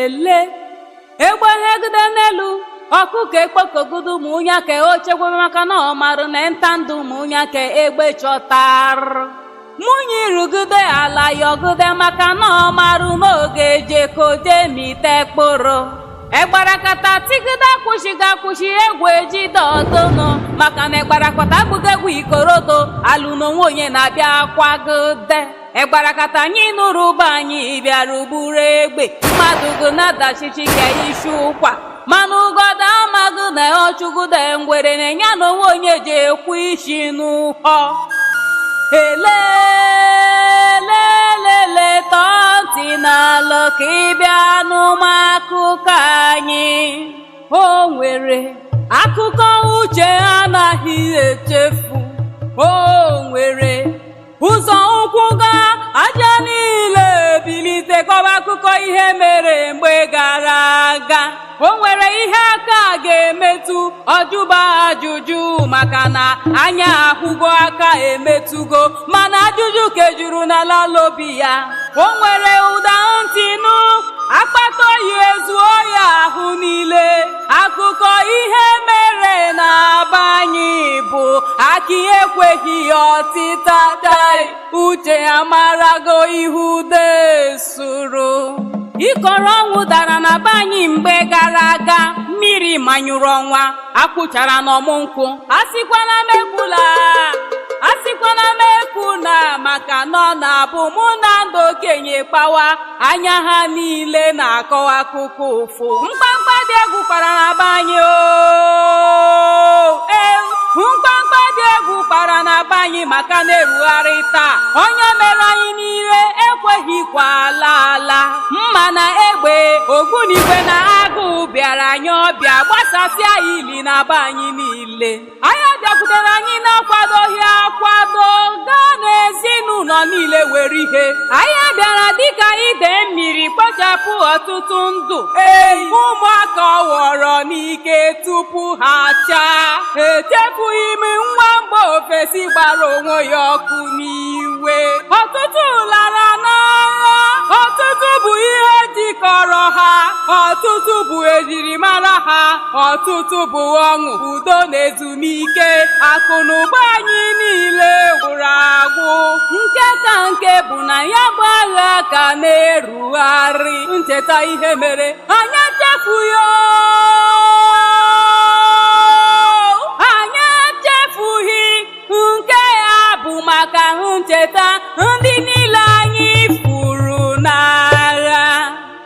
Ele egbe hegide n'elu, ọkụkọ ekpokogodo ụmụ ya ka o chekwebe, maka na ọ marụ na nta ndụ ụmụ ya ka egbe chọtara. Nwunye rugide ala yọgide, maka na ọ marụ n'oge jekoje mite kpụrụ egbarakata tigide akwụshighị akwụshi, egwu ejide ọdụnụ, maka na egbarakata abụghị egwu ikorodo alụ n'onwe onye na-abịa kwagide egbarakata. Anyị nụrụ ụba anyị bịara ugburu egbe mmadụ go na-adachichi ka isi ụkwa, mana ụgọdọ amaghị na ọchụgide ngwere na-enye na onwe onye ji ekwu isi n'ụhọ. Elelelele, tọọ ntị n'ala ka ị bịa n'ụmụ akụkọ anyị. O nwere akụkọ uche anaghị echefu. O nwere ụzọ ụkwụ gaa aja niile bilite kọba akụkọ ihe mere mgbe gara aga. O nwere ihe aka ga-emetụ ọjụba ajụjụ, maka na anya ahụgo, aka emetụgo, mana ajụjụ kejuru n'ala lobi ya. O nwere ụda ntị nụ, akpata oyi ezuo ya ahụ niile. Akụkọ ihe mere na be anyị bụ akị ekweghị ya ọtịta tai. Uche amarago ihu desuru ịkọrọ ọnwụ dara na be anyị mgbe gara aga. Mmiri manyụrụ ọnwa akwụchara n'ọmụ nkwụ. Asịkwana m ekwula, asịkwana m ekwu na maka na ọ na-abụ mụ na ndị okenye kpawa, anya ha niile na-akọwa akụkọ ụfụ. Mkpamkpa dị egwu kpara na be anyị o, ee, mkpamkpa dị egwu kpara na be anyị, maka na-erugharị taa onye mere anyị niile ekweghịkwa ala ala. Mma na egbe, ogbunigwe na agụụ bịara anyị ọbịa gbasasịa ili na be anyị niile. Anyị bịakwutere anyị na-akwadoghị akwado, gaa n'ezinụlọ niile were ihe. Anyị bịara dịka ide mmiri kpochapụ ọtụtụ ndụ. Ee, ụmụaka wọrọ n'ike tupu ha chaa. Echefughị m nwa mgbe ofesi gbara onwe ya ọkụ n'iwe. Ọtụtụ lara n'agha, ọtụtụ bụ ihe jikọrọ ha, ọtụtụ bụ ejirimara ha, ọtụtụ bụ ọṅụ, udo na ezumike. Akụ na ụba anyị niile gwụrụ agwụ. Nke ka nke bụ na ya bụ agha ka na-erugharị ncheta ihe mere anyị echefughị o. Anyị echefughị. Nke ya bụ maka ncheta ndị niile anyị furu n'agha.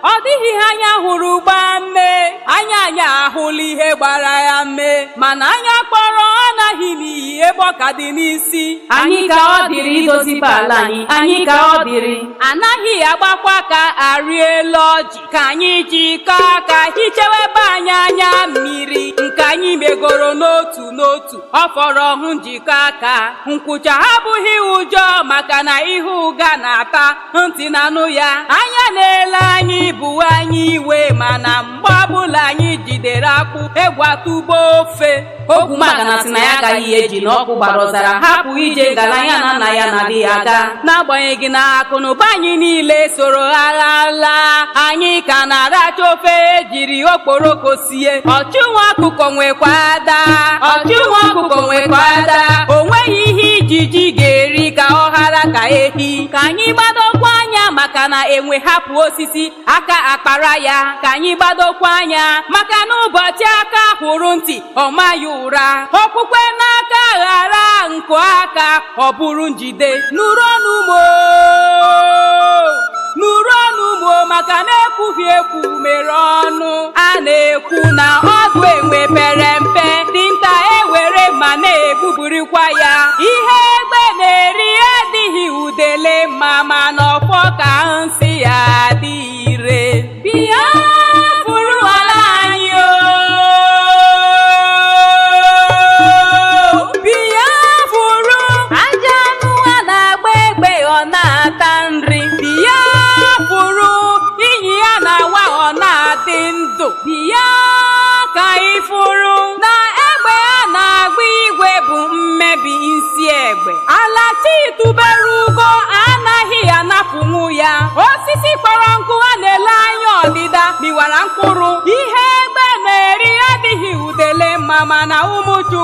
Ọ dịghị ihe anya hụrụ gbaa mme, anya anyị ahụla ihe gbara ya mme, mana anya kpọrọ anaghị n'iyi ebe ọ ka dị n'isi. Anyị ka ọ dịrị idozibe ala anyị, anyị ka ọ dịrị. Anaghị agbakwa ka arị elu ọjị. Ka anyị jikọọ aka hichewe ebe anyị anya mmiri nke anyị megoro n'otu n'otu. Ọ fọrọ hụ njikọ aka nkwụcha abụghị ụjọ, maka na ihe ụga na-ata ntị na anụ ya, anya na-ele anyị bụ anyị iwe, mana mgbe ọbụla anyị jidere akwụ, egwu atụgbo ofe. Ogwumagana sị na ya agaghị eji na ọkụ gbara ọzara hapụ ije ngala ya na nna ya na-adịghị aga. N'agbanyeghị na akụnụba anyị niile soro agha laa, anyị ka na-aracha ofe ejiri okporoko sie. Ọchụ nwa ọkụkọ nwekwa ada, ọchụ nwa ọkụkọ nwekwa ada. O nweghị ihe ijiji ga-eri ka ọ ghara ka ehi. Ka anyị gbadokwa anya, maka na enwe hapụ osisi, aka akpara ya. Ka anyị gbadokwa anya, maka na ụbọchị aka hụrụ ntị, ọ maghị ụra. Okwukwe n'aka ghara nkụ aka, ọ bụrụ njide. Nụrụ ọnụ mo, nụrụ ọnụ mo, maka na ekwughị ekwu mere ọnụ. A na-ekwu na ọdụ enwe pere mpe, dinta ewere ma na-egbuburikwa ya. Ihe egbe na-eri adịghị udele mma, mana ọfọ ka nsị ya dị ire. Bịa furu ala anyị o, bịa furu aja anụ a na-agba egbe, ọ na-ata nri. Bịa furu inyi ya na-awa, ọ na-adị ndụ. Bịa ka ị furu na egbe a na-agba igwe bụ mmebi nsi egbe. Ala chi tubere ugo anaghị anapụnwu ya. Osisi kpọrọ nkụ a na-ele anya ọdịda.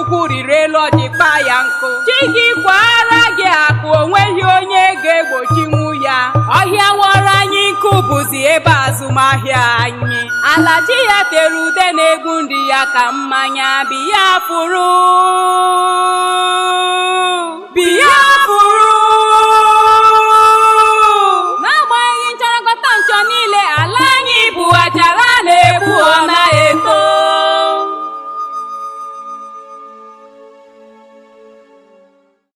Chukwu riri elu ọjị kpaa ya nkụ. Chi gị kwara gị akụ, onweghị onye ga-egbochi ya. Ọhịa wọrọ anyị nkụ bụzi ebe azụmahịa anyị. Ala ji ya tere ude na-egbu ndị ya ka mmanya. Biya fụrụ biya.